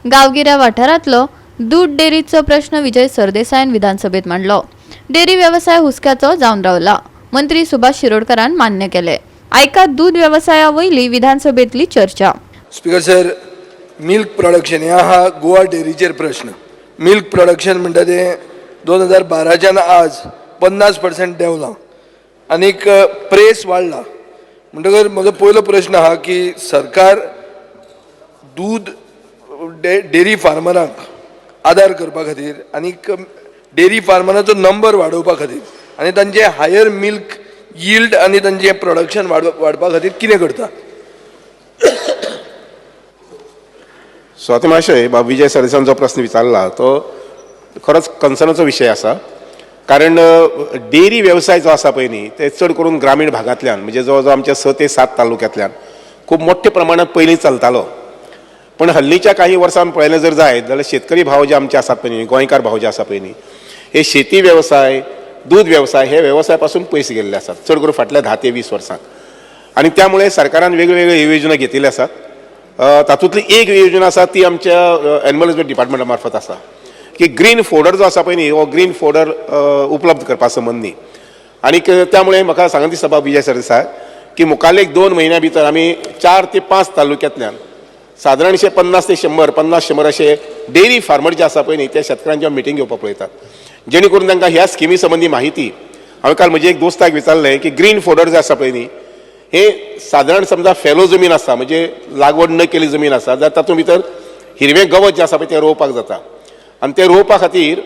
गांवगिऱ्या वाठारांतलो दूद डेअरीचो प्रश्न विजय सरदेसायान विधानसभेत मांडलो. डेअरी वेवसाय हुसक्याचो जावन रावला. मंत्री सुभाष शिरोडकरान मान्य केले. आयका दूद वेवसाया वयली विधानसभेतली चर्चा. स्पीकर सर, मिल्क प्रोडक्शन हे आहा गोवा डेअरीचेर प्रश्न. मिल्क प्रोडक्शन म्हणटा तें 2012च्यान आज 50% देंवलां आनीक प्रेस वाडला. म्हणटकर म्हजो पयलो प्रश्न आहा की सरकार दूद डेअरी फार्मरांक आदार करपा खातीर आनीक डेअरी फार्मराचो नंबर वाडोवपा खातीर आनी तांचे हायर मिल्क यिल्ड आनी तांचें प्रोडक्शन वाडपा खातीर कितें करता? स्वाती महाशय, बाब विजय सरदेसान जो प्रस्न विचारला तो खरोच कन्सर्नाचो विशय आसा, कारण डेअरी वेवसाय जो आसा पळय न्ही, ते चड करून ग्रामीण भागांतल्यान, म्हणजे जवळ जवळ आमच्या 6 ते 7 तालुक्यांतल्यान खूब मोठ्या प्रमाणात पयलीं चलतालो. पण हल्लीच्या काही वर्सां पळयलें जर जायत जाल्यार शेतकरी भाव जे आमचे आसात पळय न्ही, गोंयकार भाव जे आसा पळय न्ही, हे शेती वेवसाय, दूद वेवसाय हे वेवसाय पासून पयस गेल्ले आसात, चड करून फाटल्या 10 ते 20 वर्सांक. आनी त्यामुळे सरकारान वेगवेगळ्यो योजना घेतिल्ल्यो आसात. तातूंतली एक योजना आसा ती आमच्या एनिमल हजबंड डिपार्टमेंटा मार्फत आसा की ग्रीन फोडर जो आसा पळय न्ही, हो ग्रीन फोडर उपलब्ध करपा संबंदी. आनीक त्यामुळे म्हाका सांगन दिसता बाब विजय सरदेसाय की मुखाल्ले एक 2 म्हयन्या भितर आमी 4 ते 5 तालुक्यांतल्यान सादारणशे 50 ते 100, 50-100 अशे डेअरी फार्मर जे आसा पळय न्ही, त्या शेतकारांची मिटींग घेवपाक पळयतात, जेणे करून तांकां ह्या स्किमी संबंदी म्हायती. हांवें काल म्हजे एक दोस्ताक विचारलें की ग्रीन फोडर जे आसा पळय न्ही, हे सादारण समजा फेलो जमीन आसा, म्हणजे लागवड न केली जमीन आसा जाल्यार तातूंत भितर हिरवें गवत जें आसा पळय तें रोवपाक जाता आनी तें रोवपा खातीर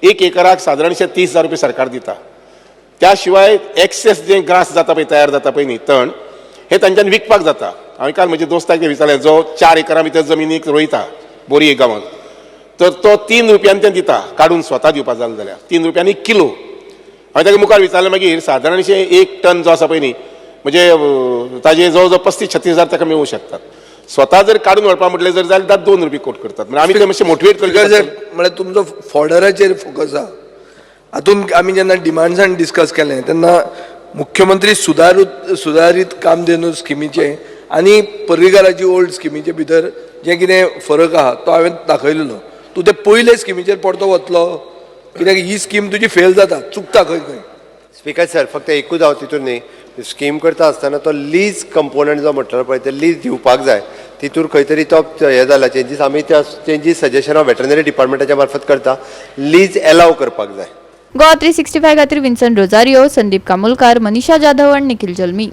एक एकराक सादारणशे 30,000 रुपया सरकार दिता. त्या शिवाय एक्सेस जें ग्रास जाता पळय, तयार जाता पळय न्ही तण, हें तांच्यान विकपाक जाता. हांवें काल म्हज्या दोस्ताक तें विचारलें, जो 4 एकरां भितर जमिनीक रोयता बोरये गांवांत, तर तो 3 रुपयान तें दिता काडून, स्वता दिवपा जालें जाल्यार 3 रुपयांनी किलो. हांवें ताका मुखार विचारलें, मागीर सादारणशें एक टन जो आसा पळय न्ही, म्हणजे ताजे जवळ जवळ 35-36 हजार ताका मेळूं शकतात. स्वता जर काडून व्हरपा म्हटलें जर जाल्यार 2 रुपये कोट करतात. म्हणजे आमी ते मातशें मोटिवेट स्पीकर करचे. सर, म्हळ्यार तुमचो फॉडराचेर फोकस आहा. हातून आमी जेन्ना डिमांड्सान डिस्कस केलें तेन्ना मुख्यमंत्री सुदारीत कामधेनू स्किमीचे आनी पर्रीकाराची ओल्ड स्किमीचे भितर जें कितें फरक आहा तो हांवें दाखयलेलो. तूं ते पयले स्किमीचेर परतो वतलो? कित्याक ही स्कीम तुजी फेल जाता, चुकता खंय खंय. स्पीकर सर, फक्त एकूच हांव तितून न्ही, स्कीम करता आसतना तो लीज कंपोनंट जो म्हटलो पळय, ते लीज दिवपाक जाय. तितूर खंय तरी तो हे जाला चेंजीस. आमी त्या चेंजीस सजेशन हांव वेटरनरी डिपार्टमेंटाच्या मार्फत करता. लीज एलाव करपाक जाय. गोवा 365 खातीर विन्सन रोजारियो, संदीप कामुलकार, मनीषा जाधव आणि निखिल जल्मी.